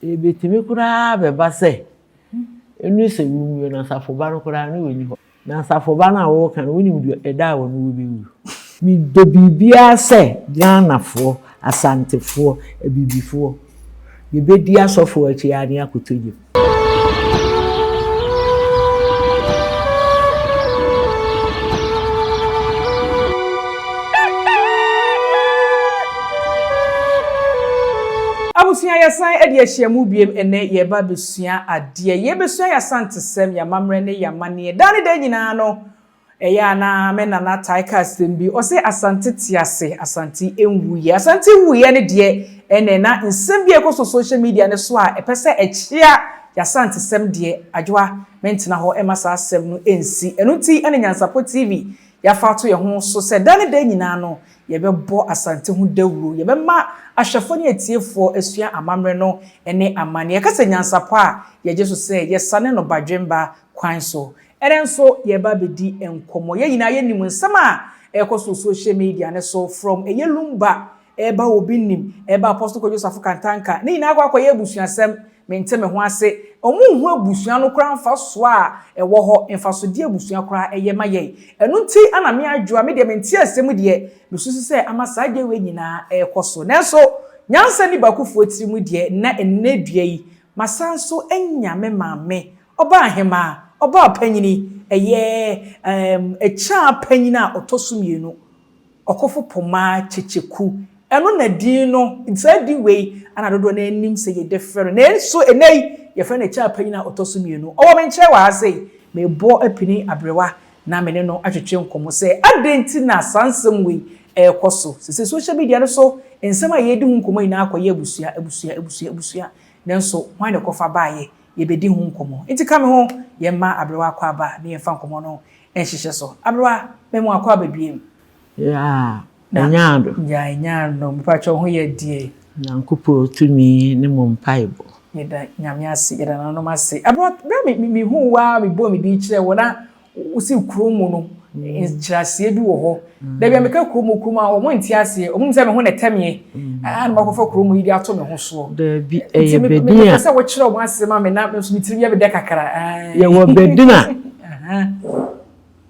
Ebetumi koraa bɛba sɛ ɛnu sɛ wunwie no asafoba no koraa ne wɔnni hɔ. Na asafoba no a wɔreka no, wonim deɛ ɛda a wɔne wo bɛwu. Medɔ biribiara sɛ Ghanafoɔ, Asantefoɔ, Abibifoɔ, yɛbɛdi asɔfoɔ akyi ara ne akɔtɔ gyam. Abusua yɛsan de ahyia mu biem ɛnɛ yɛreba abɛsua adeɛ. Yɛrebɛsua yɛn Asantesɛm, yɛn amammerɛ ne yɛn amanneɛ. Daa ne daa nyinaa no Ɛyɛ a na me nana tae ka asɛm bi, ɔse Asante te ase, Asante nwuiɛ. Asante wuiɛ no deɛ, ɛnɛ na nsɛm bi a ɛkɔ so social media no so a ɛpɛ sɛ ɛkyea y'Asantesɛm deɛ, Adwoa, mentena hɔ mma saa asɛm no nsi. Ɛno nti na Nyansapɔ TV yɛafa ato yɛn ho so sɛ da ne da nyinaa no, yɛbɛbɔ Asante ho dawuro, yɛbɛma ahwɛfoɔ ne atiefoɔ asua amammerɛ no ne amanneɛ. Yɛka sɛ Nyansapɔ a, yɛgye so sɛ yɛsane no badwemba kwan so. Ɛnnɛ nso yɛreba abɛdi nkɔmmɔ. Yɛn nyinaa yɛnim nsɛm a ɛrekɔ so wɔ social media no so from ɛyɛ Lumba ɛreba Obi Nim, ɛreba Apostle Kwadwo Safo Kantanka, ne nyinaa akɔ akɔyɛ abusuasɛm, mente me ho ase. Wɔn nhu abusua no koraa mfasoɔ a ɛwɔ hɔ, mfasodeɛ abusua koraa ɛyɛ ma yɛn. Ɛno nti na me Adwoa, me deɛ mente aseɛ mu deɛ, mesusu sɛ ama saa adeɛ wei nyinaa ɛrekɔ so. Nanso nyansa nni baakofoɔ tiri mu deɛ, na ɛnnɛ dua yi, masan nso anya me maame Ɔbaa ahemaa, ɔbaa panyini, ɛyɛ ɛɛm Akyaa panyin a ɔtɔ so mienu, Ɔkofo Pomaa Kyekyeku. Ɛno na din no, saa din wei na dodoɔ no ara nim sɛ yɛde frɛ no. Nanso ɛnnɛ yi, yɛfrɛ no Akyaa panyin a ɔtɔ so mienu. Ɔwɔ me nkyɛn wɔ ha sei, merebɔ apini aberewa na me ne no atwetwe nkɔmmɔ sɛ adɛn nti na saa nsɛm wei ɛrekɔ so. Seesei social media no so nsɛm a yɛredi ho nkɔmmɔ nyinaa akɔyɛ abusua, abusua, abusua, abusua. Nanso hwan na ɛkɔfa baeɛ? Yɛbɛdi ho nkɔmmɔ. Nti ka me ho, yɛmma aberewa akwaaba na yɛmfa nkɔmmɔ no nhyehyɛ so. Aberewa, me mu akwaaba biem. Yeah, ɛnyɛ ado. Yeah, ɛnyɛ ado. Mepakyɛ wo ho yɛ deɛ? Nyankopɔn tumi ne mo mpaebɔ. Yɛda Nyame ase, yɛda nananom ase. Aberewa, berɛ a mehuu wo ara mebɔɔ me din kyerɛɛ wo na Wosi kurom mu no, nkyerɛaseɛ bi wɔ hɔ. Da bi a meka kurom mu kurom a wɔn nte aseɛ. Wɔn sɛ me ho na ɛtɛ meɛ. A na makɔfa kurom yi de ato me ho soɔ. Daabi, ɛyɛ bɛdin a. Mepɛ sɛ wokyerɛ wɔn ase ma me na nso me tirim yɛ me dɛ kakra. Yɛwɔ bɛdin a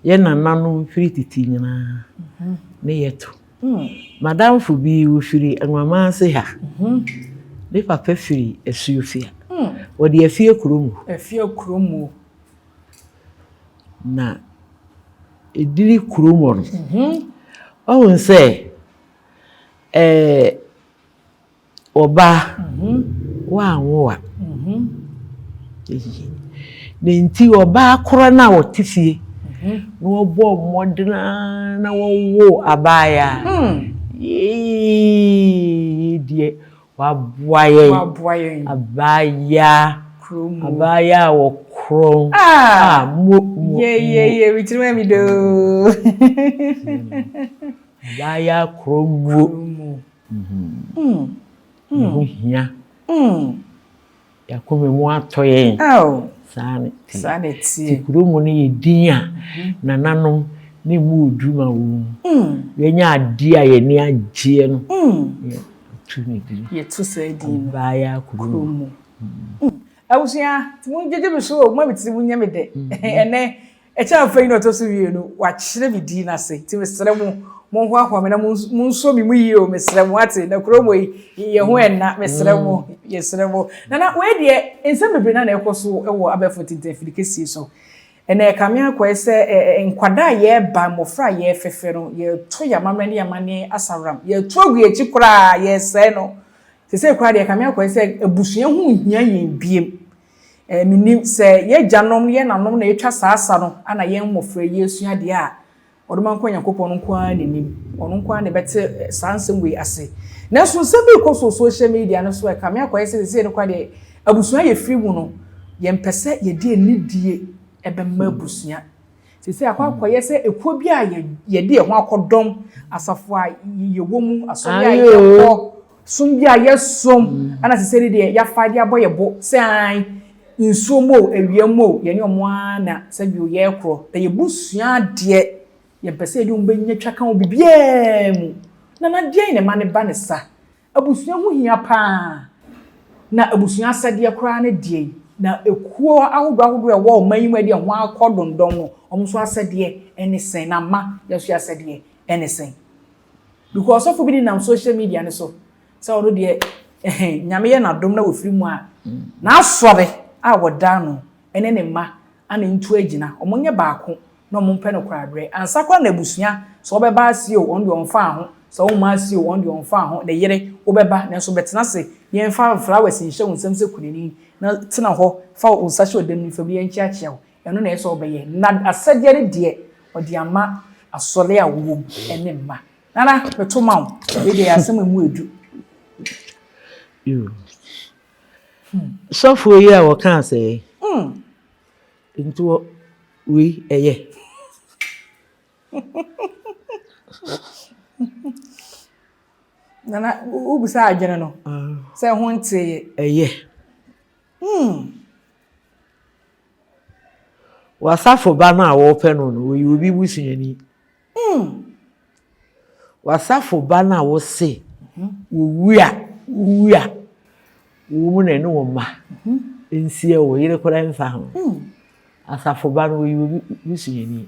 yɛ nananom firi tete nyinaa ne yɛto. M'adamfo bi ɔfiri Anwamase ha. Ne papa firi Asuofia. Wɔde Afie kurom. Afie kurom mu. Na ɛdiri kurom hɔ no, woahu sɛ ɛɛ ɔbaa woanwo a, ɛyie. Ne nti ɔbaa korɔ no a ɔte fie na ɔbɔ mmɔden ara na wɔwo abaayaa, yei deɛ Waboa yɛn. Waboa yɛn. Abaayaa. Kurom. Abaayaa a wɔkorɔn. Ah. Ah, mo, mo, Ye, ye, ye, mi tirim mi doo. Abaayaa korɔn muo. Kurom mu. Mm. Ne ho hia. Mm. Yɛakoma mu atɔ yɛn. Saa na ɛteɛ. Saa na ɛteɛ. Nti kuro mu no yɛ din a nananom ne mu oduru ma wɔn mu. Yɛnya adeɛ a yɛn ani agyeɛ no, yɛto ne din. Yɛto saa din no. Abaayaa kuro mu. Abusua, nti mo gyegye me so o, mo ma me tiri mu nyɛ me dɛ. Ɛnɛ, Ɛkyɛ afei na ɔtɔ so mienu, wakyerɛ me din no ase, nti mesrɛ mo, monhoahoa me na monsuo me mu yie o, mesrɛ mo, wate, na kurom hɔ yi, yɛn ho ɛnna, mesrɛ mo, yɛsrɛ mo. Nana, wei deɛ, nsɛm bebree na na ɛkɔ so wɔ abɛɛfo ntintan afiri kɛsie so. Ɛnna ɛkame akɔyɛ sɛ nkwadaa a yɛreba, mmɔfra a yɛrefɛfɛ no, yɛreto yɛn amammerɛ ne yɛn amanneɛ asaworam, yɛreto agu yɛn akyi koraa, yɛresɛe no. Seesei koraa deɛ, ɛkame akɔyɛ sɛ abusua ho nhia yɛn biem. Mennim, sɛ yɛn agyanom ne yɛn nanom na atwa saa asa no na yɛn mmɔfra yi resua deɛ a, Ɔdomankoma Nyankopɔn no nko ara na nim. Ɔno nko ara na ɛbɛte saa nsɛm wei ase. Nanso nsɛm bi rekɔ so wɔ social media no so a ɛkame akɔyɛ sɛ seesei no koraa deɛ abusua a yɛfiri mu no, yɛmpɛ sɛ yɛde anidie bɛma abusua. Seesei akɔ akɔyɛ sɛ ekuo bi a yɛde yɛn ho akɔdɔm, asafo a yɛwɔ mu, asɔre a yɛkɔ, som bi a yɛsom, ɛna seesei no deɛ yɛafa de abɔ yɛn bo sɛ ae, nsuo mu o, awia mu o, yɛne wɔn ara na sɛbio yɛrekorɔ. Na yɛn busua deɛ, yɛmpɛ sɛ yɛne wɔn bɛnya twaka wɔ biribiara mu. Nana, deɛn na ɛma no ba no sa? Abusua ho hia paa. Na abusua asɛdeɛ koraa ne deɛn? Na ekuo ahodoɔ ahodoɔ a ɛwɔ ɔman yi mu a ɛde ɛho akɔ dondɔn no, wɔn nso asɛdeɛ ne sɛn? Na mma yɛn nso yɛn asɛdeɛ ne sɛn? Because ɔsɔfo bi nenam social media no so sɛ ɔno deɛ ɛhɛn Nyame yɛ n'adom na wafiri mu a, n'asɔre a wɔda ano ne ne mma ana ntu agyina, wɔn nyɛ baako na wɔn mpɛ no korabrɛ. Ansa koraa na abusua sɛ wɔbɛba ase o, ɔno deɛ ɔmfaa ho, sɛ womma ase o, ɔno deɛ ɔmfaa ho, ne yere wobɛba nanso bɛtena ase na yɛmfa flowers nhyɛ wo nsam sɛ kunani na tena hɔ fa wo nsa hyɛ ɔdam nifa mu na yɛnkyeakyea wo. Ɛno na ɛyɛ sɛ ɔbɛyɛ. Na asɛdeɛ no deɛ, ɔde ama asɔre a wowɔ mu ne mma. Nana, meto ma wo. Wei deɛ ɛyɛ asɛm a ɛmu ɛdu. Sɔfoɔ yi a wɔkaa sɛɛ, nti wɔ wei ɛyɛ. Nana, wobisa adwene no sɛ ho nteeɛ. Ɛyɛ. W'asafo ba no a wɔrepɛ no no, ɔyɛ obi busuani. W'asafo ba no a wose wɔwu a, wowu a, wo mu na ɛne wo mma nsia, wo yere koraa mfa ho. Asafo ba no, ɔyɛ obi busuani.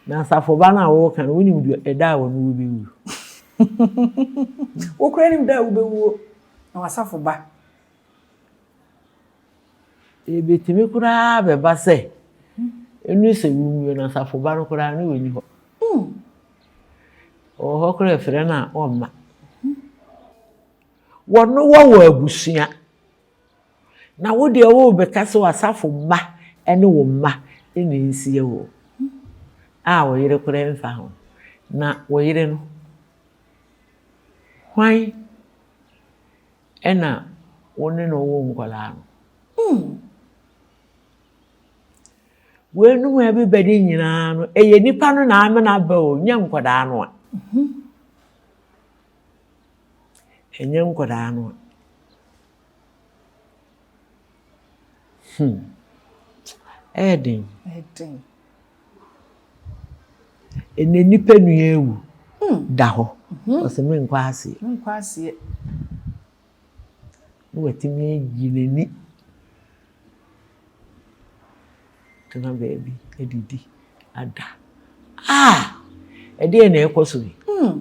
Na asafo ba no a woreka no, wonim deɛ ɛda a wɔne wo bɛwu. Wo koraa nim da a wobɛwuo na w'asafo ba. Ebetumi koraa abɛba sɛ ɛnu sɛ wunwie no asafo ba no koraa ne ɔnni hɔ. Ɔwɔ hɔ koraa ɛfrɛ no a ɔmma. Wɔno wɔwɔ abusua. Na wo deɛ worebɛka sɛ w'asafo mma ne wo mma na nsie wo a wo yere koraa mfa ho. Na wo yere no, hwan Ɛna wo ne no wo nkwadaa no. Mm. Weinom a ɛbeba ne nyinaa no, ɛyɛ nipa no na amena aba o, nyɛ nkwadaa no a. Mhm. Ɛnyɛ nkwadaa no a. Hmm. Ɛyɛ den. Ɛyɛ den. Ɛnɛ nipa nua awu hmm. da hɔ. Mhm. Ɔsɛ menkɔ aseɛ. Menkɔ aseɛ. Na watumi ayi n'ani. Tena baabi adidi ada. Ah! Ɛdeɛ na ɛkɔ so yi. Hmm.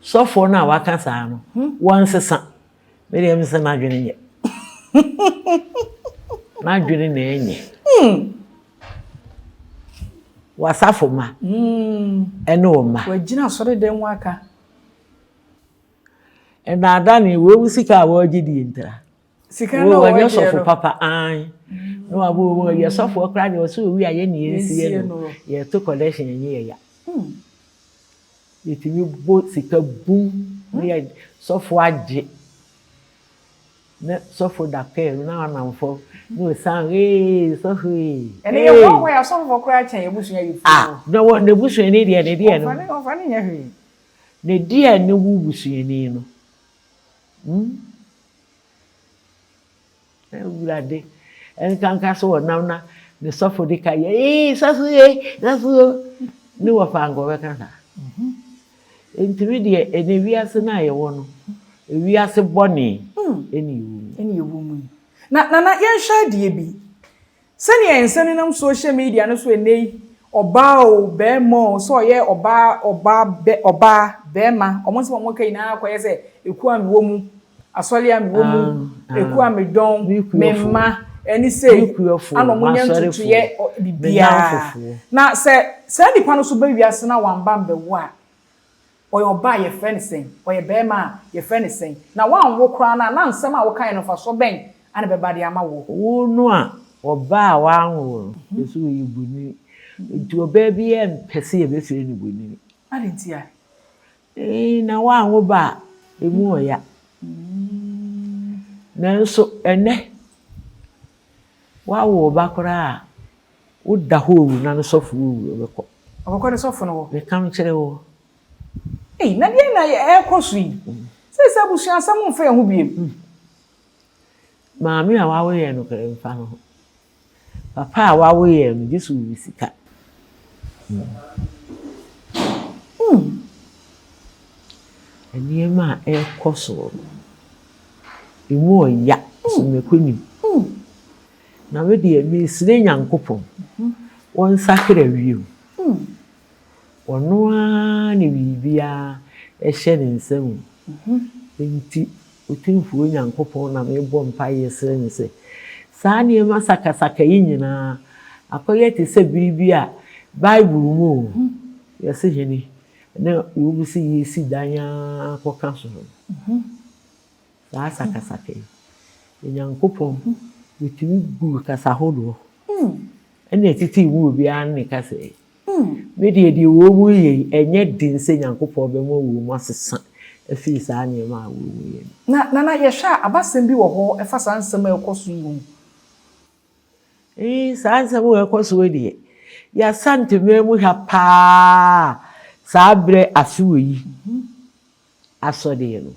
Sɔfoɔ no a waka saa no, hmm. wɔnsesa. Me deɛ mesɛ n'adwene nyɛ. N'adwene na ɛnyɛ. Hmm. W'asafo ma. Hmm. Ɛne wo mma. Wagyina asɔre dɛm mu aka. Ɛnaada ne wɔn sika a wɔregye die ntira. Sika na wɔregye no. Wɔnyɛ sɔfo papa an. Na wabɔ wɔn yɛ sɔfo koraa deɛ ɔsɛ owi a yɛ ne yɛn sie no. Yɛto collection ɛnyɛ yɛ ya. Hmm. Yɛtumi bɔ sika bum na yɛ sɔfo agye na sɔfo da kaa mu na ɔnam fam na ɔsan ee sɔfo ee. Ɛnna yɛ wɔn hɔ yɛ asɔfo koraa kyɛn abusua yi fo. Ah na wɔ n'abusuani deɛ ne deɛ no. Ɔfa ne ɔfa ne nyɛ hwee. Ne deɛ ne wo busuani no. Hmm. Awurade, ɛnkanka sɛ ɔnam na ne sɔfo de ka yɛ, ee sɔfo ee, sɔfo o, ne wɔfa anka ɔbɛka saa. Enti me deɛ, ɛnɛ wiase no a yɛwɔ no, wiase bɔne ɛne yɛwɔ mu. Ɛne yɛwɔ mu yi. Na Nana, yɛnhwɛ adeɛ bi. Sɛnea nsɛm nenam social media no so ɛnnɛ yi, ɔbaa o, barima o, sɛ ɔyɛ ɔbaa, ɔbaa, bɛ, ɔbaa, barima, wɔn nsɛm a wɔka nyinaa kɔyɛ sɛ ekuo a mewɔ mu, asɔre a mewɔ mu, ekuo a medɔn, me mma, ɛne sei, ana wɔnyɛ ntotoeɛ, biribiara. Na sɛ saa nipa no nso ba wiase na wamba ambɛwo a, Ɔyɛ ɔbaa a, yɛfrɛ no sɛn? Ɔyɛ barima a, yɛfrɛ no sɛn? Na woanwo koraa no a, na nsɛm a wokaeɛ no, mfasoɔ bɛn na ɛbɛba de ama woɔ? Wo no a, ɔbaa a wanwo wo no, yɛse ɔyɛ bonini. Nti ɔbaa biara mpɛ sɛ yɛbɛfrɛ no bonini. Adɛn ntia? Ee, na wanwo ba a, ɛmu ɔya. Nanso ɛnnɛ, woawo wo ba koraa a, Woda hɔ owu na ne sɔfo owu ɔbɛkɔ. Ɔbɛkɔ ne sɔfo no hɔ. Meka mekyerɛ wo. Ei, na deɛn na ɛrekɔ so yi? Seesei abusua asɛm mfa yɛn ho biem. Maame a wawo yɛn no koraa mfa ne ho. Papa a wawo yɛn no, gye sɛ ɔwɔ sika. Nneɛma a ɛrekɔ so no. Emu ɔya, so mɛkɔ nim. Na me deɛ mesrɛ Nyankopɔn, ɔnsakra wiem. Ɔno ara na biribiara hyɛ ne nsa mu. Enti Otumfoɔ Nyankopɔn na mebɔ mpaeɛ srɛ no sɛ, saa nneɛma sakasaka yi nyinaa akɔyɛ te sɛ bere bi a Bible mu o, yɛse hene na wɔn se yɛresi dan ara kɔka soro no. Saa sakasaka yi, Onyankopɔn ɔtumi guu kasa hodoɔ ɛna ɛtetee mu obiara ne ne kasa yi. Me deɛ, deɛ wɔn reyɛ yi, ɛnyɛ den sɛ Nyankopɔn bɛma wɔn asesa afiri saa nneɛma a wɔn reyɛ no. Na Nana, yɛhwɛ a, abasɛm bi wɔ hɔ ɛfa saa nsɛm a ɛrekɔ so yi ho? Ee, saa nsɛm a ɛrekɔ so yi deɛ, yɛAsanteman mu ha paa saa berɛ afe wɔ yi asɔdeɛ no.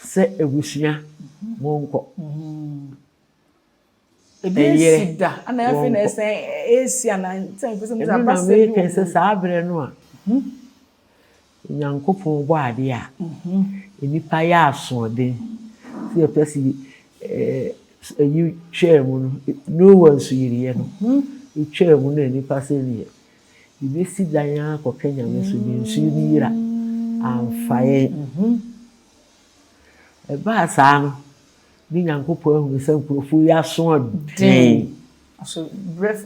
Sɛ abusua, monkɔ. Ebi nsi da, ɛna afei na ɛsɛn esi ana sɛ mpɛ sɛ Ɛno na meka sɛ saa berɛ no a Onyankopɔn bɔ adeɛ a nnipa yɛ asoɔden sɛ yɛpɛ sɛ ɛyi twaa mu no, Noa nsuyiriiɛ no, ɛtwaa mu na nnipa sɛ neɛ yɛbɛsi dan ara akɔka Nyame so deɛ nsuo no yera amfa yɛn. Ɛbaa saa no, Ne Nyankopɔn ahunu sɛ nkurɔfoɔ yi aso aden. Aso berɛ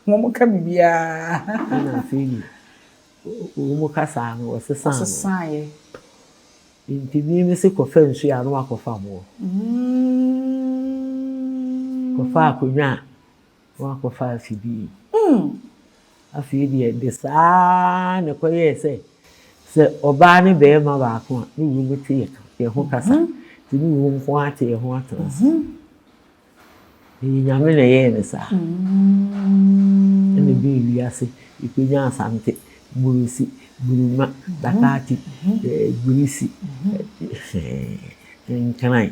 wɔn ka biribiara. Ɛna afei deɛ wɔn kasaa no wɔsesaa no. Wɔsesaeɛ. Nti me me se kɔfa nsuo a na wakɔfa boɔ. Kɔfa akonnwa a. Wɔakɔfa afidie. Afei deɛ ɛde saa ara na ɛkɔyɛɛ sɛ, sɛ ɔbaa ne barima baako a, ne wɔn te yɛn ho kasa. Nti ne wɔn nko ara te yɛn ho atena ase. Ɛyɛ Nyame na ɛyɛɛ no saa. Ɛna ɛbɛɛ wiase, yɛkɔnya Asante, Morosi, Buruma, Bakati, Gurisi, Nkran,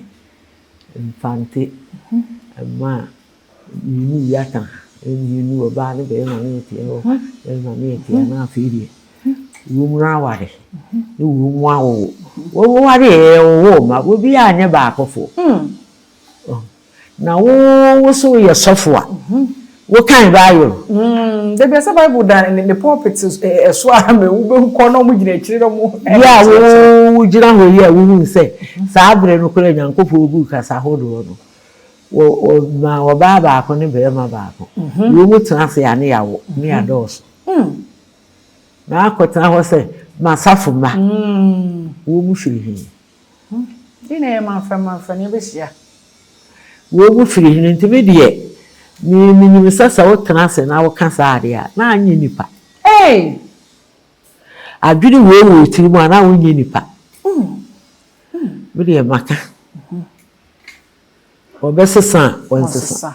Mfante, Mmaa. Mmienu yi aka, mmienu ɔbaa ne barima ne ɛteɛ hɔ, barima ne ɛteɛ na afei deɛ wɔn mu aware ne wɔn mu awowo. Wɔn ware yɛ wɔwɔ mma, obiara anyɛ baakofoɔ. Na wo wo so yɛ sɔfo a, wokan Bible. Dabi ɛsɛ Bible da ne pulpit ɛso a mɛ wobɛhu kɔ na wɔn gyina akyire na wɔn. Yi a wo gyina hɔ yi a wohu sɛ saa berɛ no koraa Nyankopɔn guu kasa hodoɔ no. Wɔmaa ɔbaa baako ne barima baako. Wɔn mu tena ase a ne yɛawo, ne yɛadɔɔso. Na akɔtena hɔ sɛ m'asafo mma. Wɔn mu firi he? Dɛn na ɛyɛ mamfrɛ mamfrɛ na yɛbɛhyia? Wɔn mu firi he? Nti me deɛ, me menim sɛ sɛ wotena ase na woka saa adeɛ a, na anyɛ nipa. Ei! Adwene wei wɔ wo tirim a, na wonyɛ nipa. Me deɛ maka. Wɔbɛsesa a, wɔnsesa.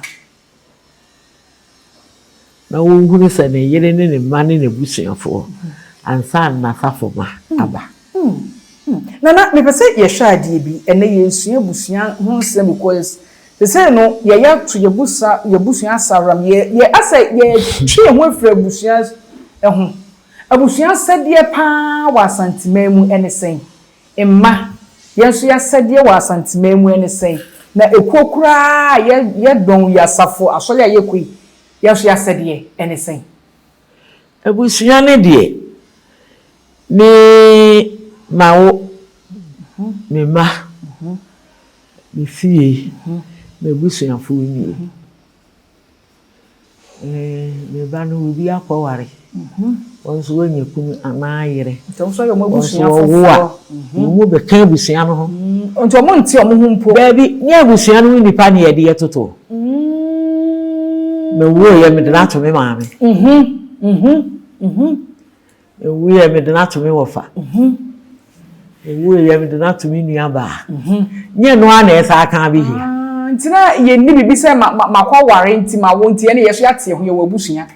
Na wɔnhunu sɛ ne yere ne ne mma ne n'abusuafoɔ ansa na n'asafo mma aba. Nana, mepɛ sɛ yɛhwɛ adeɛ bi. Ɛnnɛ yɛresua abusua ho nsɛm because sesei no yɛyɛ ato yɛbusa yɛabusua asaram. Yɛ yɛ asɛ yɛtwe yɛn ho afiri abusua ho. Abusua asɛdeɛ paa wɔ Asanteman mu ne sɛn? Mma, yɛn nso y'asɛdeɛ wɔ Asanteman mu ɛne sɛn? Na ekuo koraa a yɛ yɛdɔn yi asafo asɔre a yɛkɔ yi, yɛn nso y'asɛdeɛ ɛne sɛn? Abusua no deɛ, me mawo me mma, me fie, m'abusuafoɔ nie. Me ba no obi akɔware, wɔn nso wɔanya kunu anaa yere. Nti wɔn nso ayɛ wɔn Wɔn nso abusua wɔwo a, foforɔ. wɔn mu bɛka abusua no ho. Nti wɔn nte wɔn ho mpo. Daabi, nyɛ abusua no ho nnipa na yɛde yɛ toto. Mewuiɛ mede no ato me maame. Mewuiɛ mede no ato me wɔfa. Mewuiɛ mede no ato me nuabaa. Nyɛ ɛno ara na ɛsan aka abɛhia. Ah, nti na yɛnni biribi sɛ ma ma makɔware nti mawo nti ɛne yɛ so yɛate ho yɛwɔ abusua.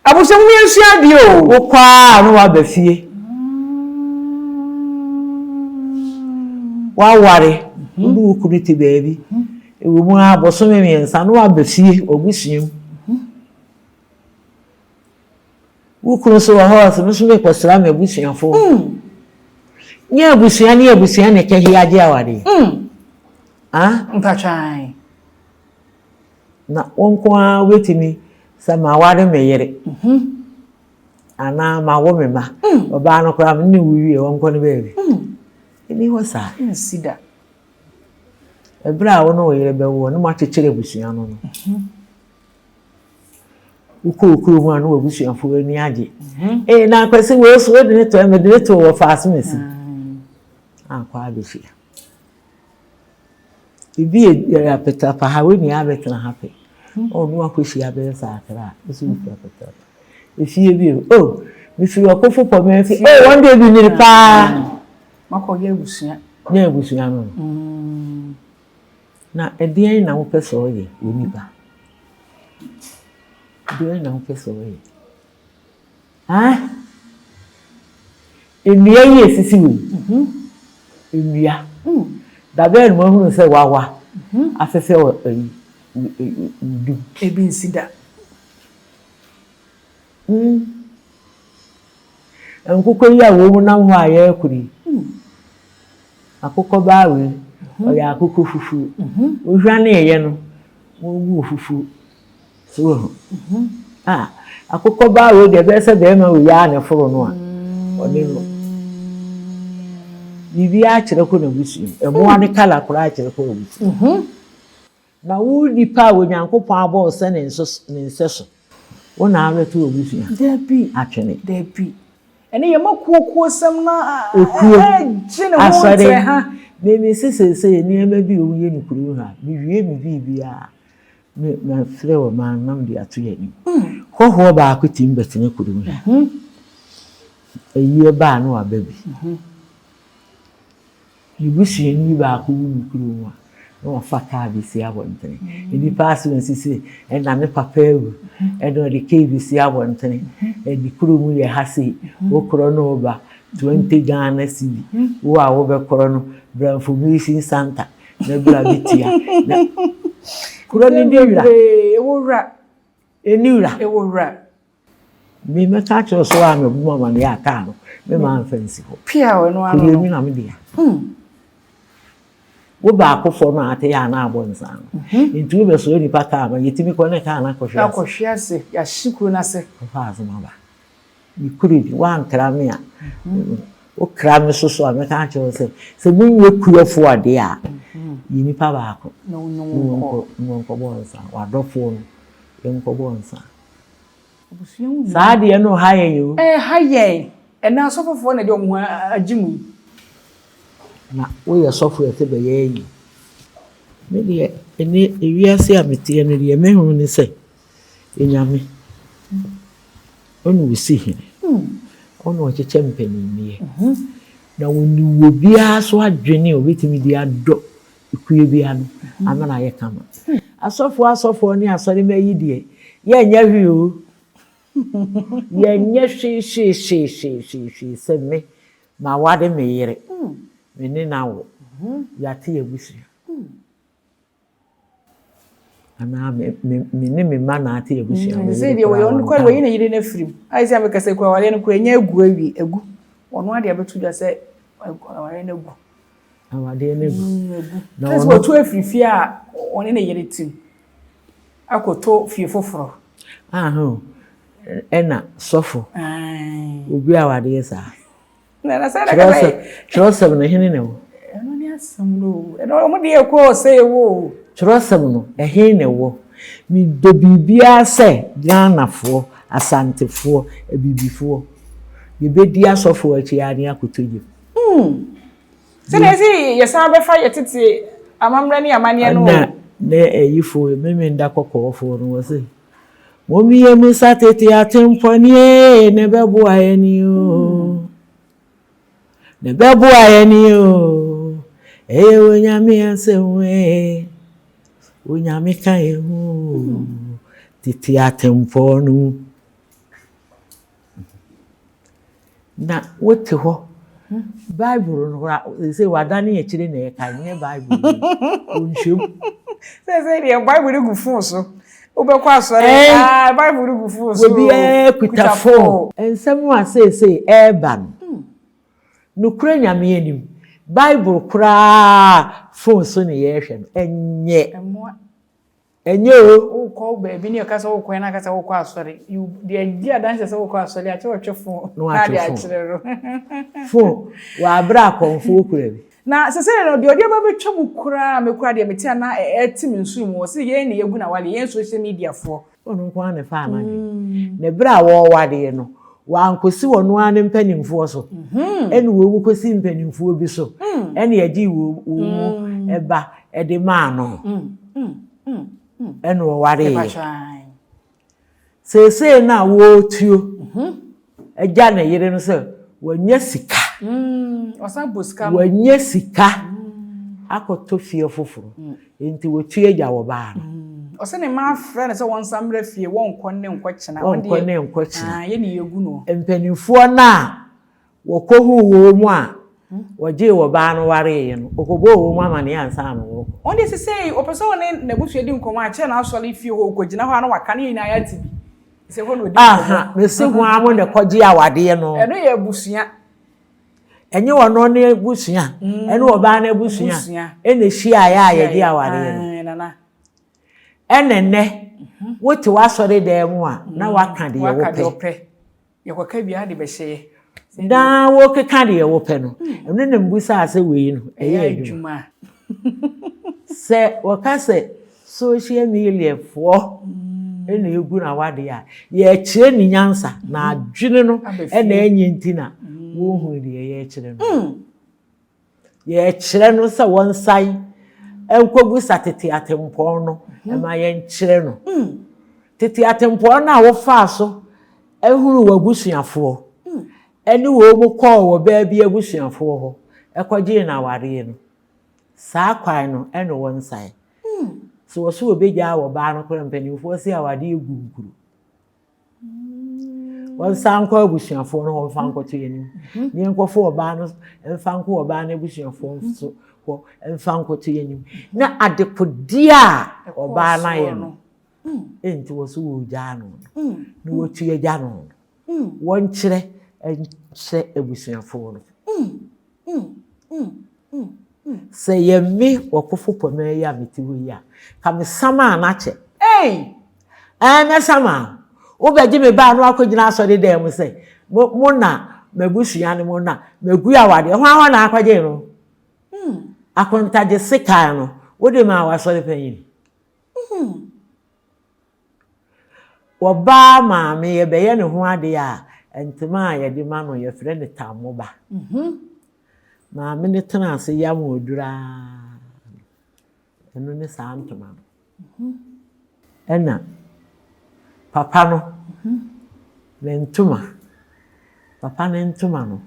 Abusua mu yɛnsua adeɛ o. Wokɔ ara na woaba fie. Woaware, wo ne wo kunu te baabi. Ɛwɔ mu ara bosome mmiɛnsa na woaba fie w'abusua mu. Wo kunu nso wɔ hɔ a, ɔse me nso merekɔsra m'abusuafoɔ. Nyɛ abusua ne abusua na ɛkɛhe agye awareɛ. Ah? Mpatwan. Na wo nko ara wobɛtumi sɛ maware me yere anaa mawo me mma. Ɔbaa no koraa me ne wo wie ɔnkɔ ne baabi. Ɛni hɔ saa. Nsi da. Ɛberɛ a wo ne wo yere bɛwoɔ na moakyekyere abusua no no, wokɔ wo kurom a na w'abusuafoɔ ani agye. Ee na Akwasi wei so wode ne to mede ne to wɔ faase masi. Akɔ abɛhyia. Ebi yɛ apetrapa ha wei nyinaa abɛtena ha pɛ. Ɔno akɔhyia bɛyɛ sɛ akra a ɛsɛ wofiri apetrapa. Efie bi o, oh, mefiri ɔkofo pɔ mɛmfi, oh, wɔn deɛ bi nyini paa. Makɔyɛ abusua. Nyɛ abusua no no. Na ɛdeɛn na wopɛ sɛ ɔyɛ wɔ nipa? Ɛdeɛn na wopɛ sɛ ɔyɛ? Ah? Nnua yi esisi wɔ yi. Nnua. Da bɛn na moahunu sɛ wawa afefɛ wɔ ayi dum? Ebi nsi da. Nkokɔ yi a wɔn nam hɔ a yɛrekɔ yi, akokɔ baa wei, ɔyɛ akokɔ fufuo. Wohwaneeɛ no, wɔguu fufuo. So woahu? Ah, akokɔ baa wei deɛ ɛbɛyɛ sɛ bɛrima wei ara na ɛforo no a, ɔne no. Biribiara kyerɛ kɔ n'abusua mu. Mmoa ne kala koraa kyerɛ kɔ abusua mu. Na wo nipa a Onyankopɔn abɔ wo sɛ ne nsɛso, wo na abɛto w'abusua Dabi. atwene. Dabi. Ɛne yɛn ma kuokuosɛm no Okuo, ɛregye ne ho asɔre. ntrɛ ha. Me mese seesei nneɛma bi a wɔyɛ no kurom ha, mewie me biribiara a, me mafrɛ wɔn ma na mede ato yɛn anim. Hɔhoɔ baako tumi bɛtena kurom ha. Ayie ba a na waba bi. Ne busuani baako wu ne kurom a, na wafa kaa bɛsi abɔntene. Nnipa ase wɔn sisi ɛna ne papa awu, ɛna ɔde kaa bɛsi abɔntene. Ɛde kurom yɛ ha sei, wokorɔ no woba 20 Ghana cedi, wo a wobɛkorɔ no bra information center na bra bɛtua. Na kuro no ni wura. Ɛwɔ wura. Ɛni wura. Ɛwɔ wura. Me mɛka akyerɛ wo sɛ wo a mɛbu mu amaneɛ a kaa no me maa nfa nsi hɔ. Pia ɔno ano. Kuro mi na me dea. Wo baako fɔ no a ate yɛ a na abɔ nsa no. Nti wo bɛ sɔrɔ nipa kaa ma yɛtumi kɔ ne kaa no akɔhwe ase. Akɔhwe ase yɛahye kuro no ase. Kɔfa asɛm aba. Me kuro ni woankra me a wo kra me soso a mɛka akyerɛ wo sɛ sɛ monyɛ kuafoɔ adeɛ a yi nipa baako na wo ne wɔnkɔbɔ nsa w'adɔfoɔ no yɛnkɔbɔ nsa. Saa adeɛ no ha yɛn o. Ɛha yɛn. Ɛnɛ asɔfofoɔ na ɛde wɔn ho agye mu yi. Na woyɛ sɔfo ɛte bɛyɛ ayi. Me deɛ ɛnɛ ewiase a meteɛ no deɛ mehunu ne sɛ Nyame ɔna ɔsi hene, ɔna ɔkyekyɛ mpaninnie, na ɔnim obiara so adwene a ɔbɛtumi de adɔ Ekuo bi ano ama no ayɛ kama. Asɔfoɔ asɔfoɔ ne asɔremma yi deɛ, yɛnyɛ hwee o. Yɛnyɛ hwee hwee hwee hwee hwee hwee sɛ me, maware me yere, me ne no awo, yɛate abusua. Anaa me me me ne me mma na ate abusua. Mm, sɛ deɛ wɔyɛ ɔno kora wɔyi ne yere no afiri mu. Ayɛ sɛ meka sɛ kura awareɛ no kura ɛnyɛ agu awie agu. Ɔno adeɛ abɛto dwa sɛ awareɛ no agu. Awadeɛ no agu. Mm, agu. Na ɔno wɔtu afiri fie a ɔne ne yere tim akɔtɔ fie foforɔ. Aho, ɛna sɔfo. Obi awadeɛ saa. Kyerɛwsɛm no, hene na ɛwɔ? Ɛno ne asɛm no o. Ɛno wɔn deɛ ɛkɔ sɛ ɛwɔ o. Kyerɛwsɛm no, ɛhe na ɛwɔ? Medɔ biribiara sɛ Ghanafoɔ, Asantefoɔ, Abibifoɔ, yɛbɛdi asɔfoɔ akyi ara ne akɔtɔ gyam. Hmm. Sɛdeɛ ɛsɛ yɛsan bɛfa yɛ tete amammerɛ ne amanneɛ no o. Ɛna ne ayifoɔ, Memenda kɔkɔɔfoɔ no wɔ se, Mommie mu sa tete atempɔneɛ na ɛbɛboa yɛn o. Na ɛbɛboa yɛn o. Ɛyɛ Onyame asɛm ee. Onyame ka yɛn ho o. Tete atempɔn no mu. Na wote hɔ, Bible no koraa, seesei wadane akyire na ɛka, nyɛ Bible no, ɔnhwɛ mu. Seesei deɛ Bible no gu fon so, wobɛkɔ asɔre, eh, ah, Bible no gu fon so. Obiara kuta fon. Nsɛm a seesei ɛreba no, hmm. Nokorɛ Nyame anim, Bible koraa phone so ne yɛrehwɛ no, ɛnyɛ. Ɛmmoa. Ɛnyɛ o. Wokɔ baabi ne ɔka sɛ wokɔ na aka sɛ wokɔ asɔre. You deɛ di adanse sɛ wokɔ asɔre akyɛ wɔtwe phone. Na watwe Na phone. akyerɛ no. Phone, wɔ aberɛ a akɔmfoɔ kura bi. Na sɛsɛ no deɛ ɔde aba bɛtwa mu koraa me koraa deɛ mete a na ɛte me nsu mu ɔse yɛn ne yɛgu na wale yɛn social media foɔ. Ɔno nko ara na ɛfaa n'adwene. Na berɛ a wɔrewadeɛ no, wankɔsi ɔno ara ne mpanimfoɔ so, ɛna wɔn kɔsi mpanimfoɔ bi so, ɛna yɛgyee wɔn mu ba de maa no, ɛna ɔwareeɛ. Seesei no a wɔretuo agya ne yere no sɛ wanya sika, wanya sika akɔtɔ fie foforɔ, nti wɔtu agya wɔ baa no. Ɔsɛ ne mma afrɛ no sɛ wɔnsan mmra fie, wɔnkɔ ne nkɔkyena. Wɔnkɔ ne nkɔkyena. Yɛ ne yɛgu no. Mpanimfoɔ no a wɔkɔhuu wɔn mu a wɔgyee wɔ baa no wareeɛ no, wɔkɔbɔɔ wɔn mu amaneɛ ansa na wɔrekɔ. Ɔno deɛ sesei ɔpɛ sɛ ɔne n'abusua di nkɔmmɔ a, kyɛ na asɔre fie hɔ, ɔkɔgyina hɔ a na waka ne yɛn nyinaa yɛate bi. Sɛ hɔ na ɔdi nkɔmmɔ. Aha, mese ho ara mo na ɛkɔgye awadeɛ no. Ɛno yɛ abusua. Ɛnyɛ ɔno ne abusua, ɛne ɔbaa no abusua ɛna ɛhyiaeɛ a yɛgye awadeɛ no. Ɛna nnɛ, wote w'asɔre dan mu a, na waka deɛ wopɛ. Yɛkɔka biara de bɛhyɛ yɛ. Daa wokeka deɛ wopɛ no, ɛno na mbusaa sɛ wei no, ɛyɛ adwuma. Sɛ wɔka sɛ social media foɔ ɛna egu na wadeɛ a, yɛkyerɛ ne nyansa na adwene no ɛna ɛnyɛ nti na wɔnhunu deɛ yɛkyerɛ no. Yɛkyerɛ no sɛ wɔnsan nkɔbusa tete atempɔn no ma yɛnkyerɛ no. Tete atempɔn no a wofaa so hunu w'abusuafoɔ ne wɔn mu kɔɔ wɔ baa bi abusuafoɔ hɔ kɔgyee no awareɛ no, saa kwan no ɛne wɔnsan. Sɛ wɔso wɔbɛgyaa wɔ baa no koraa, mpanimfoɔ se awadeɛ gu nkuro. Wɔnsan nkɔ abusuafoɔ no hɔ mfa nkɔto yɛn anim. Ne yɛnkɔfo ɔbaa no mfa nkɔ ɔbaa no abusuafoɔ nso hɔ mfa nkɔto yɛn anim. Na adekodeɛ a ɔbaa no ayɛ no, enti wɔ so wɔregyaa no no, na wɔtu agya no no, wɔnkyerɛ nkyerɛ abusuafoɔ no. Sɛ yɛ me ɔkofo pɔmɛ yi a mete hɔ yi a, ka me samaa no akyɛ. Ei! Ɛɛ, mɛsamaa wo. Wobɛgye me ba a na wakɔgyina asɔre dan mu sɛ, mo, mo na m'abusua ne mo na magu awadeɛ. Hwan hɔ na akɔgye no? Akontagye sekan no, wode maa w'asɔre panyin. Ɔbaa maame yɛbɛyɛ ne ho adeɛ a, ntoma a yɛde ma no yɛfrɛ no tammoba. Maame no tena ase yam aduru ara, ɛno ne saa ntoma no. Ɛna papa no ne ntoma, papa ne ntoma no,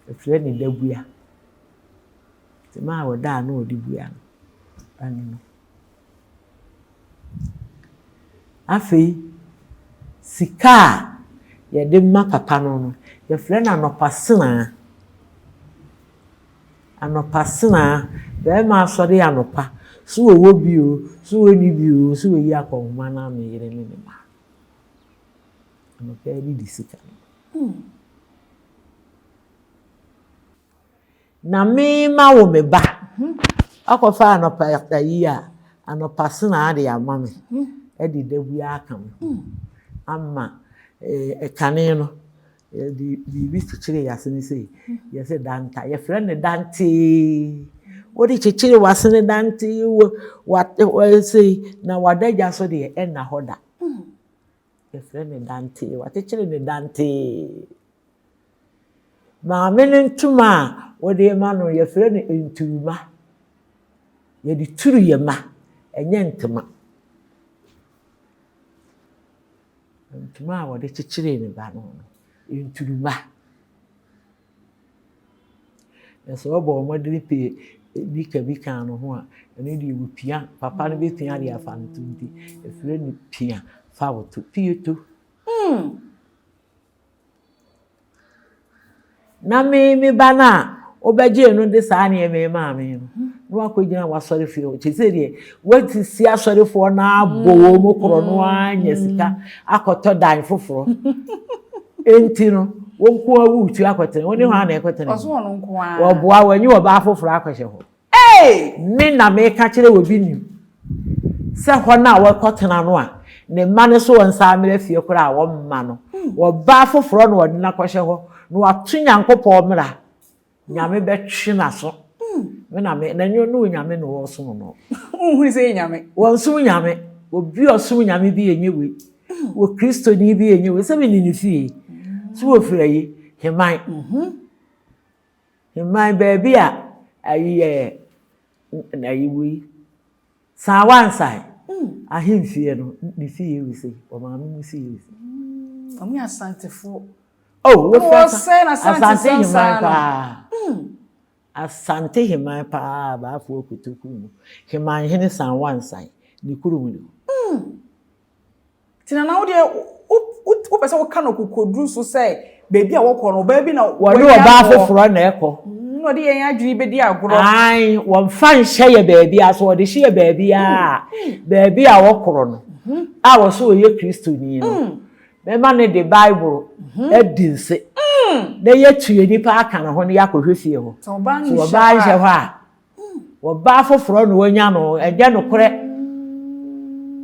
yɛfrɛ no dabua. Ntoma a ɔda a na ɔde bua no, ɛno no. Afei, sika a yɛde ma papa no no, yɛfrɛ no anɔpasenaa. Anɔpasenaa, barima asɔre anɔpa, so ɔwɔ bi o, so ɔnni bi o, so ɔyi akɔnhoma no ama ne yere ne ne mma. Anɔpa yi de sika no. Na me mawo me ba. Wakɔfa anɔpa ayi a, anɔpa senaa de ama me. De da biara aka me ho. Ama kane no, yɛde biribi kyekyere yɛn asene sei. Yɛse danta. Yɛfrɛ no dantee. Wode kyekyere w'asene dantee wɔ sei na w'adagya so deɛ ɛnna hɔ da. Yɛfrɛ no dantee. Wakyekyere no dantee. Maame no ntoma a wɔde rema no, yɛfrɛ no nturuma. Yɛde turu yɛn mma, ɛnyɛ ntoma. Ntoma a wɔde kyekyeree ne ba no no, nturuma. Na sɛ ɔbɔ mmɔden pɛ nika bi ka no ho a, ɛno deɛ wɔpia, papa no bɛpia de afa no to nti, yɛfrɛ no pia fa wo to, pieto. Na me me ba no a wobɛgyee no de saa nneɛma yi maa me no, na wakɔgyina w'asɔrefie hɔ. Kyerɛ sɛ deɛ woasisi asɔrefoɔ no abɔ wɔn mu korɔ no ara anya sika akɔtɔ dan foforɔ. Enti no, Wo nko ara woretu akɔtena, wo ne hwan na ɛkɔtena? Ɔso ɔno nko ara. Wɔboa wɔnye ɔbaa foforɔ akɔhyɛ hɔ. Hey! Me na meka kyerɛ obi nim sɛ hɔ no a wɔkɔtena no a, ne mma no so wɔnsan mmra fie koraa a wɔmma no. Ɔbaa foforɔ na ɔde no akɔhyɛ hɔ na wato Nyankopɔn mmara. Nyame bɛtwe n'aso. Me na me, na ɛnyɛ ɔne Onyame na ɔresom no. Wonhunu sɛ ɛyɛ Nyame. Wɔnsom Nyame. Obi a ɔsom Nyame bi ɛnyɛ wei. Wɔ Kristoni bi ɛnyɛ wei. Sɛ me ne ne fie. So wɔfiri ayi, Heman. Heman baabi a ayi yɛ, ayi wei. Saa wansan ahemfie no, ne fie wɔ sei, ɔmaame mu fie wɔ sei. Wɔn yɛ Asantefoɔ. Oh, wofi Wɔsɛe na Asante Asante sɛm Heman saa no. paa. Asante Heman paa, Baafoɔ Kotoku mu. Heman hene San Wansan, ne kurom ni. Nti nana wo deɛ wopɛ sɛ woka no kokoduru so sɛ baabi a wɔkɔ no ɔbaa bi na Wɔne ɔbaa foforɔ na ɛkɔ. Na ɔde yɛn adwene bɛdi agorɔ. Ae, wɔmfa nhyɛ yɛ baabi a, so wɔde hyɛ yɛ baabi a, baabi a wɔkorɔ no, a wɔsɛ ɔyɛ Kristoni no, mɛma no de Bible adi nse, na yɛatu yɛn nipa aka ne ho na yɛakɔhwɛ fie hɔ. Sɛ ɔbaa no nhyɛ hɔ a, Ɔbaa foforɔ na wanya no, ɛnyɛ nokorɛ,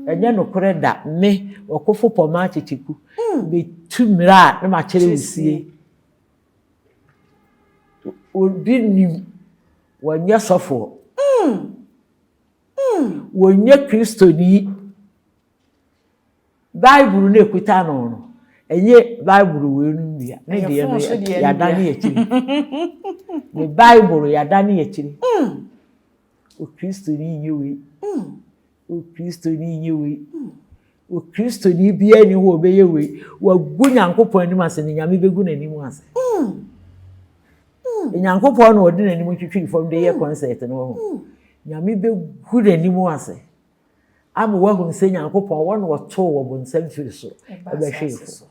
ɛnyɛ nokorɛ da, me, ɔkofo pɔmaa kyekyeku, metu mmerɛ a na makyerɛ wo sie. Obi nim, wɔnyɛ sɔfoɔ, wɔnyɛ Kristoni. Bible no ekuta no no, ɛnyɛ Bible wei no bi a, ne deɛ no yɛadane akyiri. Ne Bible yɛadane akyiri. Okristoni nyɛ wei. Okristoni nyɛ wei. Okristoni biara ni hɔ a ɔbɛyɛ wei. Wagu Nyankopɔn anim ase ne Nyame bɛgu n'anim ase. Nyankopɔn na ɔde n'anim twitwiri fam de yɛ concert no wɔ hɔ. Nyame bɛgu n'anim ase. Ama woahunu sɛ Nyankopɔn, wɔ na ɔtoo wɔ bonsam firi soro bɛhwee fam.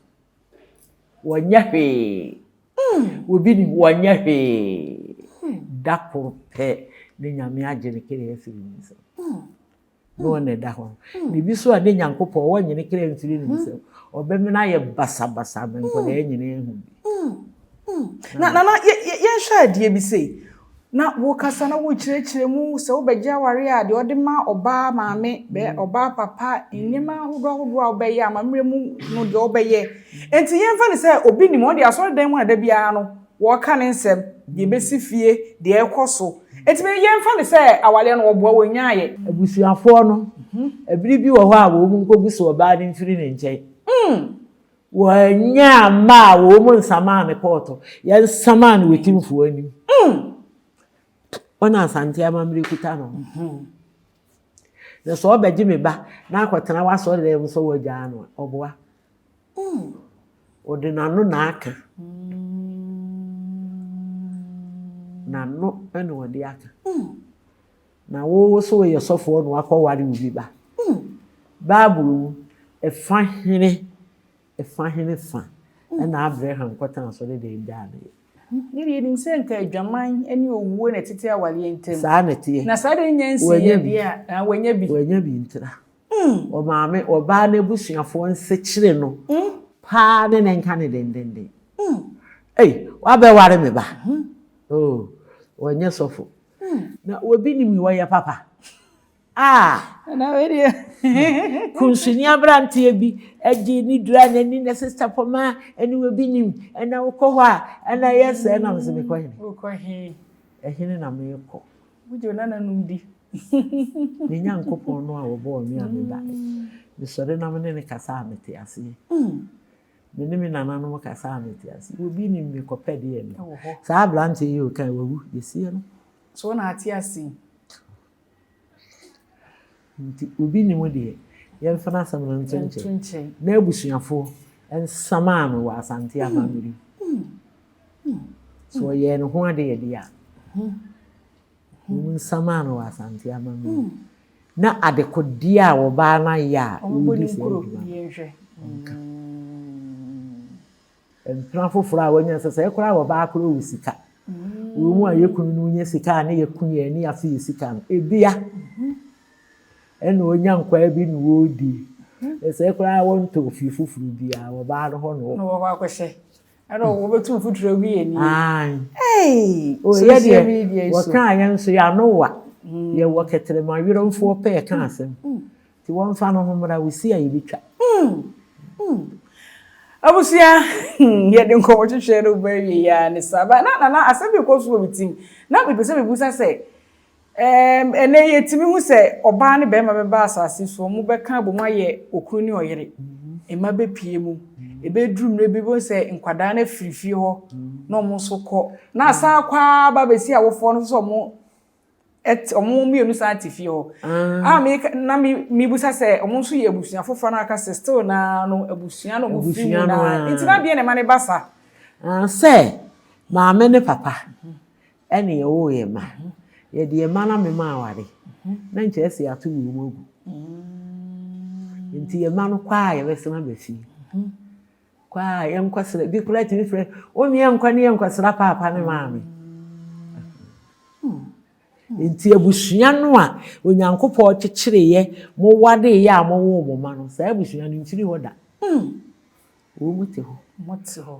Wɔnyɛ hwee. Obi nim, wɔnyɛ hwee. Da koro pɛ ne Nyame agye ne kra afiri ne nsam. Ne wɔn na ɛda hɔ. Na ebi so a ne Nyankopɔn, wɔnnye ne kra mfiri ne nsam. Ɔbɛmena ayɛ basabasa ma nkwadaa nyinaa ahu bi. Na nana yɛnhwɛ adeɛ bi sei. Na wokasa na wokyerɛkyerɛ mu sɛ wobɛgye awareɛ a deɛ ɔde ma ɔbaa maame, bɛ ɔbaa papa, nneɛma ahodoɔ ahodoɔ a wobɛyɛ amammerɛ mu no deɛ wobɛyɛ. Enti yɛmfa no sɛ obi nim, ɔno deɛ asɔredan mu na da biara no wɔka ne nsɛm, deɛ ɛbɛsi fie, deɛ ɛrekɔ so. Enti me yɛmfa no sɛ awareɛ no wɔboa wɔnyaeɛ. Abusuafoɔ no, ɛbere bi wɔ hɔ a wɔn nkɔgu so ɔbaa no mfiri ne nkyɛn. Wɔannya amma a wɔn nsamaa no kɔɔto. Yɛnsamaa no wɔ timfoɔ anim. Wɔn na Asante amammerɛ kuta no. Na sɛ ɔbɛgye me ba na akɔtena w'asɔredan mu sɛ wɔagyaa no a, ɔboa. Ɔde n'ano na aka. N'ano na ɔde aka. Na wo wo so woyɛ sɔfoɔ na wakɔware obi ba. Bible mu, ɛfa hene, ɛfa hene fa ɛna Abraham kɔtena asɔredan gyaa ne yere. Ne deɛ yɛnim sɛ nka adwaman ne owuo na ɛtete awareɛ ntam. Saa na ɛteɛ. Na saa deɛ nya nsiiɛ deɛ a, wanya bi. Wanya bi ntira. Ɔmaame, ɔbaa no abusuafoɔ nsekyere no paa ne ne nka ne dendenden. Ei, wabɛware me ba. Oh, ɔnyɛ sɔfo. Na obi nim yi ɔyɛ papa. Ah! Na wei deɛ. Kunsuni aberanteɛ bi gye ne dura n'ani na sista pɔma ɛne obi nim ɛna wokɔ hɔ a ɛna ɛyɛ sɛ ɛna mesɛ mekɔ hene. Wokɔ he? Ɛhene na mekɔ. Wogye wo nananom di. Me Nyankopɔn no a wɔbɔɔ me a mebaeɛ. Mesɔre na me ne no kasa a mete aseɛ. Me ne me nananom kasa a mete ase. Obi nim me kɔpɛ deɛ no. Saa aberanteɛ yi ɔka wawu yɛsie no. So na ate ase yi. Nti obi nim deɛ yɛmfa n'asɛm no nto nkyɛn. Na abusuafoɔ nsamaa no wɔ Asante amammerɛ mu. So ɔyɛɛ ne ho adeɛ deɛ a. Wɔn nsamaa no wɔ Asante amammerɛ mu. Na adekodeɛ a ɔbaa no ayɛ a ɔredi saa adwuma no, ɔnka. Mpena foforɔ a wanya sɛ sɛ koraa ɔbaa koraa wɔ sika. Wɔn mu a yɛ kunu no nya sika a ne yɛ ku yɛn ne yɛafe yɛ sika no, ebia ɛna ɔnya nkwaa bi na ɔredi. Sɛ koraa wɔntɔ fie foforɔ biara, ɔbaa no hɔ na ɔkɔ akɔhyɛ. Ɛna wɔbɛtu mfuturo agu yɛn ani. Ae. O yɛ deɛ wɔkaa yɛn nso yɛn ano wa. Mm. Yɛwɔ kɛtrɛma werɛmfoɔ pɛ yɛka mm. asɛm. Mm. Nti wɔmfa no ho mmra wɔsi a yɛbɛtwa. Abusua, yɛde nkɔmmɔ twetwe no ba awie yɛ a ne saa. Ba na na asɛm bi kɔ so wɔ me tim. Na mepɛ sɛ mebusa sɛ Ɛɛm, ɛnnɛ yi yɛtumi hu sɛ ɔbaa ne barima bɛba asase so, wɔbɛka abom ayɛ okunu ne ɔyere. Mma bɛpue mu. Ɛbɛduru mmerɛ bi, wobɛhu sɛ nkwadaa no afiri fie hɔ na wɔn nso kɔ. Na asan akɔ ara ba abɛsi awofoɔ no nso sɛ wɔn ɛte, wɔn mmienu san te fie hɔ. A meka, na me, mebusa sɛ wɔn nso yɛ abusua foforɔ na aka sɛ still naa no abusua na wɔfiri mu Abusua no naa. Nti na ara. deɛ na ɛma no ba saa? Ah, sɛ maame ne papa. Ɛne yɛwoo yɛn mma. Yɛde yɛn mma no amema aware, na nkyerɛ sɛ yɛato wɔn mu agu. Nti yɛn mma no kɔ a yɛbɛsan aba fie. Kɔ a yɛnkɔsra, bi koraa tumi frɛ, wo ne yɛnkɔ ne yɛnkɔsra paapa ne maame. Nti abusua no a Onyankopɔn kyekyereeɛ, mowadeeɛ a mowoo mo mma no, saa abusua no mfiri hɔ da. Wɔn te hɔ.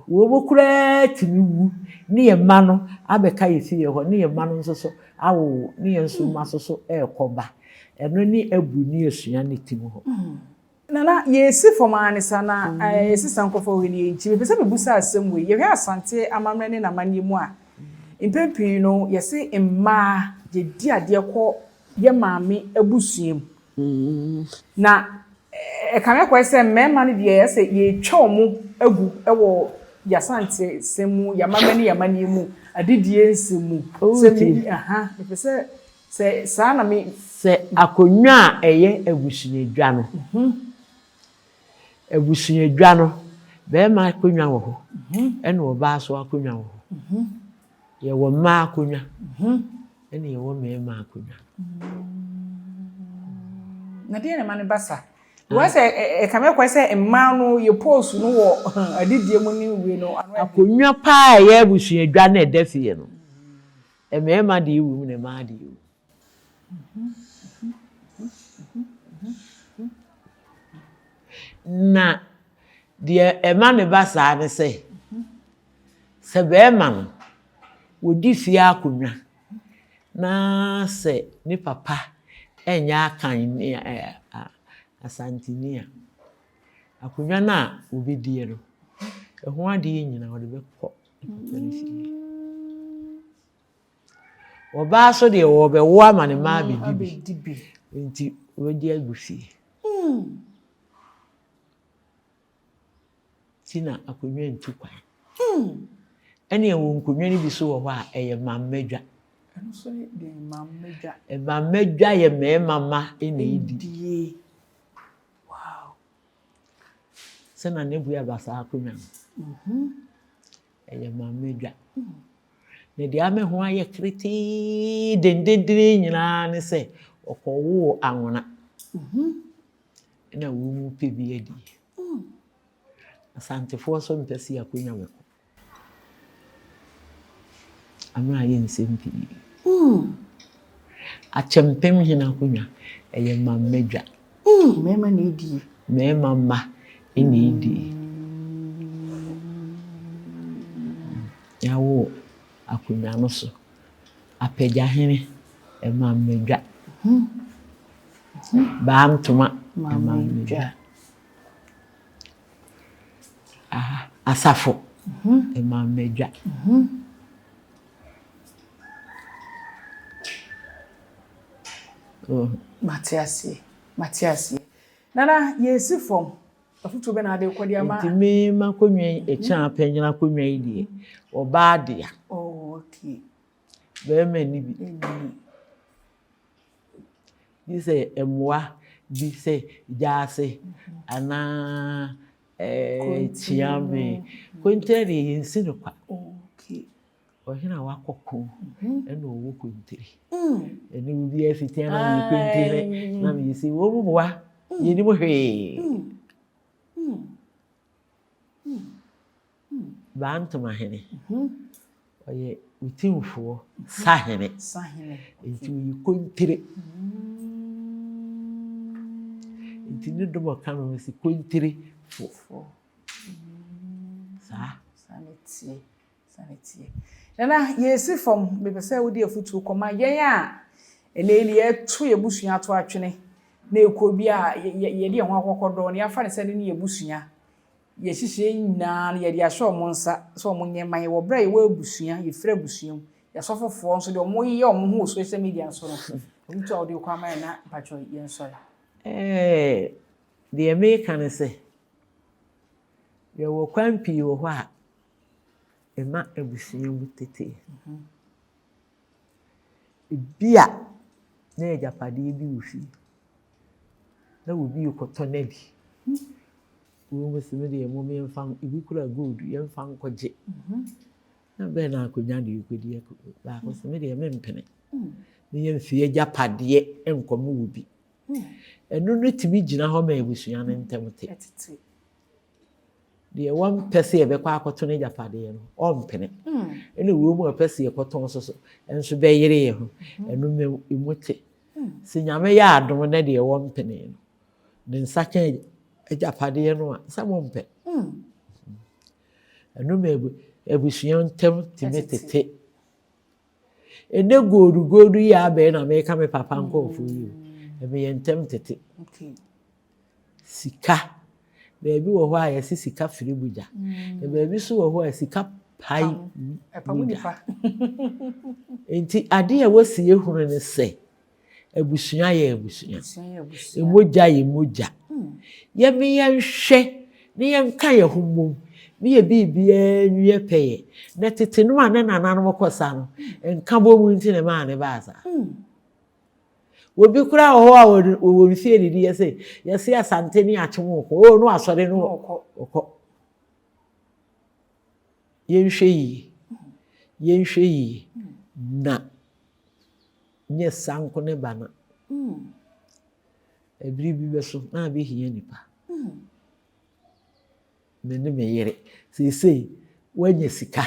Wɔn koraa tumi wu ne yɛn mma no abɛka yɛn fie hɔ ne yɛn mma no nso so awowo ne yɛn nso mma nso so rekɔ ba. Ɛno ne abu ne asua ne tim hɔ. Nana, yɛresi fam ara ne saa na yɛsi sankɔfa wei no yɛnkyi. Mepɛ sɛ mebusa asɛm wei. Yɛhwɛ Asante amammerɛ ne n'amanneɛ mu a, mpɛn pii no yɛse mmaa yɛdi adeɛ kɔ yɛn maame abusua mu. Na ɛkame akɔyɛ sɛ mmarima no deɛ ɛyɛ sɛ yɛretwa wɔn agu wɔ yɛn Asantesɛm mu, yɛn amammerɛ ne yɛn amanneɛ mu, adedie nsɛm mu. Sɛ me, aha, mepɛ sɛ, sɛ saa na me. Sɛ akonnwa a ɛyɛ abusuadwa no, abusuadwa no, barima akonnwa wɔ hɔ, ɛna ɔbaa nso akonnwa wɔ hɔ. Yɛwɔ mmaa akonnwa ɛna yɛwɔ mmarima akonnwa. Na deɛ na ɛma no ba sa? Wɔn sɛ ɛkame kɔ sɛ mmaa no yɛ poosu no wɔ adidie mu ne wei no. Akonnwa paa a ɛyɛ abusuadwa na ɛda fie no, mmarima deɛ wɔ mu na mmaa deɛ wɔ mu. Na deɛ ɛma no ba saa ne sɛ, sɛ barima no, ɔdi fie akonnwa na sɛ ne papa nyɛ Akanni a, Asanteni a, akonnwa no a ɔbɛdie no, ɛho adeɛ nyinaa ɔde bɛkɔ ne papa no fie. Ɔbaa nso deɛ wɔbɛwo ama ne mma abɛdi bi. Nti wɔbɛdi agu fie. Nti na akonnwa ntu kwan. Ɛne ɛwɔ nkonnwa no bi so wɔ hɔ a ɛyɛ mammadwa. Mammadwa yɛ mmarima mma na ɛdi. Sɛ na ne bua ba saa akonnwa no. Ɛyɛ mammadwa. Na deɛ ama ɛho ayɛ keretee dendenden nyinaa ne sɛ ɔkɔwoo anwona. Ɛna wɔn mu pɛ bi adi. Asantefoɔ nso mpɛ sɛ yɛakɔnya mako. Ama ayɛ nsɛm pii. Akyɛmpem hene akonnwa, ɛyɛ mammadwa. Mmarima na ɛdie. Mmarima mma na ɛdie. Yɛawo akonnwa no so. Apagyahene, ɛmammadwa. Baa ntoma, ɛmammadwa. Aha, asafo, ɛmammadwa. Mate aseɛ, mate aseɛ. Nana, yɛresi fam. Afotuo bɛ na ade rekɔ de ama? Nti me m'akonnwa yi, ɛkyɛn apanyin akonnwa yi deɛ, ɔbaa dea. Oh, okay. Barima nni bi. Gye sɛ mmoa bi sɛ gyaase anaa ɛɛ kyeame. Kontire deɛ yɛnsi no kwa. Okay. Ɔhene a wakɔ ko ɛna ɔwɔ kontire. Ɛne obi afiti na meyɛ kontire na meyɛ sei. Wɔn mu boa yɛnim hwee. Bantama hene ɔyɛ otimfoɔ sahene nti ɔyɛ kontire. Nti ne dɔm ɔka no si kontire fo. Saa. Saa na ɛteɛ. Saa na ɛteɛ. Nana, yɛresi fam, mepɛ sɛ wode afotuo kɔma yɛn a ɛnɛ yi yɛto yɛn abusua ato atwene na ekuo bi a yɛde yɛn ho akɔkɔdɔ no, yɛafa no sɛ ɛno ne yɛn abusua. Yɛn nhyehyɛeɛ nyinaa no, yɛde ahyɛ wɔn nsa sɛ wɔnyɛ mma yɛn. Wɔ berɛ a yɛwɔ abusua, yɛfiri abusua mu, yɛn asɔfofoɔ nso deɛ wɔyɛ wɔn ho wɔ social media so no, afotuo a wode rekɔ ama yɛn na mpakyɛw yɛnsɔre. Ɛɛ, deɛ meka ne sɛ, yɛwɔ kwan pii wɔ hɔ a ɛma abusua mu tete. Ebia na agyapadeɛ bi wɔ fie na obi rekɔtɔ no adi. Wɔn sɛ me deɛ mom yɛmfa ebi kura gold yɛmfa nkɔgye. Na bɛn na akonnwa de rekɔdi akɔ baako sɛ me deɛ mempene. Meyɛ mfie agyapadeɛ nkɔmɔ wɔ bi. Ɛno no tumi gyina hɔ ma abusua no ntam te. Deɛ wɔmpɛ sɛ yɛbɛkɔ akɔto no agyapadeɛ no, ɔmpene. Ɛna wɔn mu a ɔpɛ sɛ yɛkɔtɔn nso so nso bɛyere yɛn ho. Ɛno ma emu te. Sɛ Nyame yɛ adom na deɛ wɔmpene no, ne nsa ka agyapadeɛ no a, sɛ mompɛ. Ɛno ma abusua ntam tumi tete. Ɛnɛ goodu goodu yi a abɛn na meka me papa nkurɔfoɔ yi o, ɛma yɛn ntam tete. Sika, baabi wɔ hɔ a yɛse sika firi mogya. Na baabi nso wɔ hɔ a sika pae mogya. Nti adeɛ a ɛwɔ sɛ yɛhunu ne sɛ, abusua yɛ abusua. Mogya yɛ mogya. Yɛme yɛnhwɛ ne yɛnka yɛn ho mmom ne yɛ biribiara nwie pɛyɛ. Na tete no a na nananom kɔ sa no, nkabom nti na ɛmaa ne baa saa. Obi koraa wɔ hɔ a wɔwɔ ne fie didi yɛ sɛ yɛse Asante ne Akyem ɔkɔ, oo no asɔre no ɔkɔ. Yɛnhwɛ yie, yɛnhwɛ yie na nyɛ sanko ne ba na ɛbere bi bɛso na abɛhia nipa. Me ne me yere, seesei woanya sika,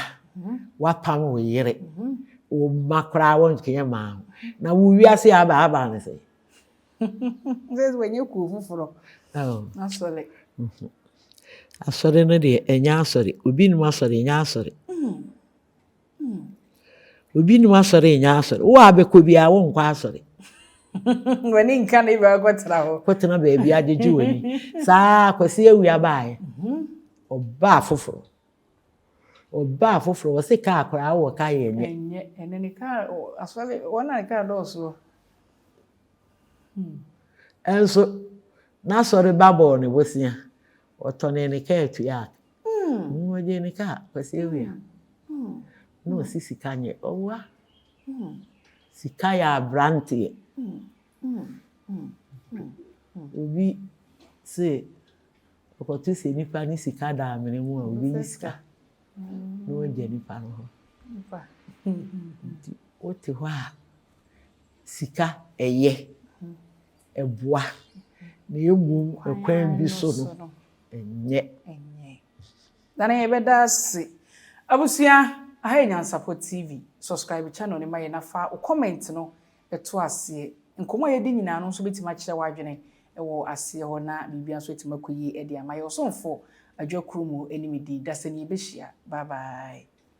woapam wo yere, wo mma koraa wonkeyɛ mmaa ho, na wo wiase aba aba ne sɛ? Sɛ wanya kuo foforɔ. Asɔre. Asɔre no deɛ ɛnyɛ asɔre. Obi nim asɔre ɛnyɛ asɔre. Obi nim asɔre ɛnyɛ asɔre. Wo a bɛkɔ biara wonkɔ asɔre. W'ani nka ne bɛ kɔtena hɔ. Kɔtena baabi agyegye w'ani. Saa Kwasi Awia baeɛ. Ɔbaa foforɔ. Ɔbaa foforɔ wɔse kaa koraa wɔ kaa yɛ nyɛ. Ɛnyɛ ɛnɛ ne kaa asɔre wɔn a ne kaa dɔɔso. Ɛnso n'asɔre ba bɔɔ ne bosea. Ɔtɔnee ne kaa tua. Ɔgyee ne kaa Kwasi Awia. Na ɔsi sika nyɛ ɔwoa. Sika yɛ aberanteɛ. Obi se ɔkɔto sɛ nipa ne sika da amena mu a obeyi sika na wagya nipa no hɔ. Nti wote hɔ a sika ɛyɛ, ɛboa na mmom ɛkwan bi so no ɛnyɛ. Nana yɛbɛda ase. Abusua, aha yɛ Nyansapɔ TV. Subscribe channel ne ma yɛ na fa wo comment no ɛto aseɛ. Nkɔmmɔ a yɛdi nyinaa no nso bɛtumi akyerɛ w'adwene ɛwɔ aseɛ hɔ na biribia nso atumi akɔ yie ɛde ama yɛ. Ɔsomfo Adwa Kurumu anim di. Dasani yɛbɛhyia. Bye bye.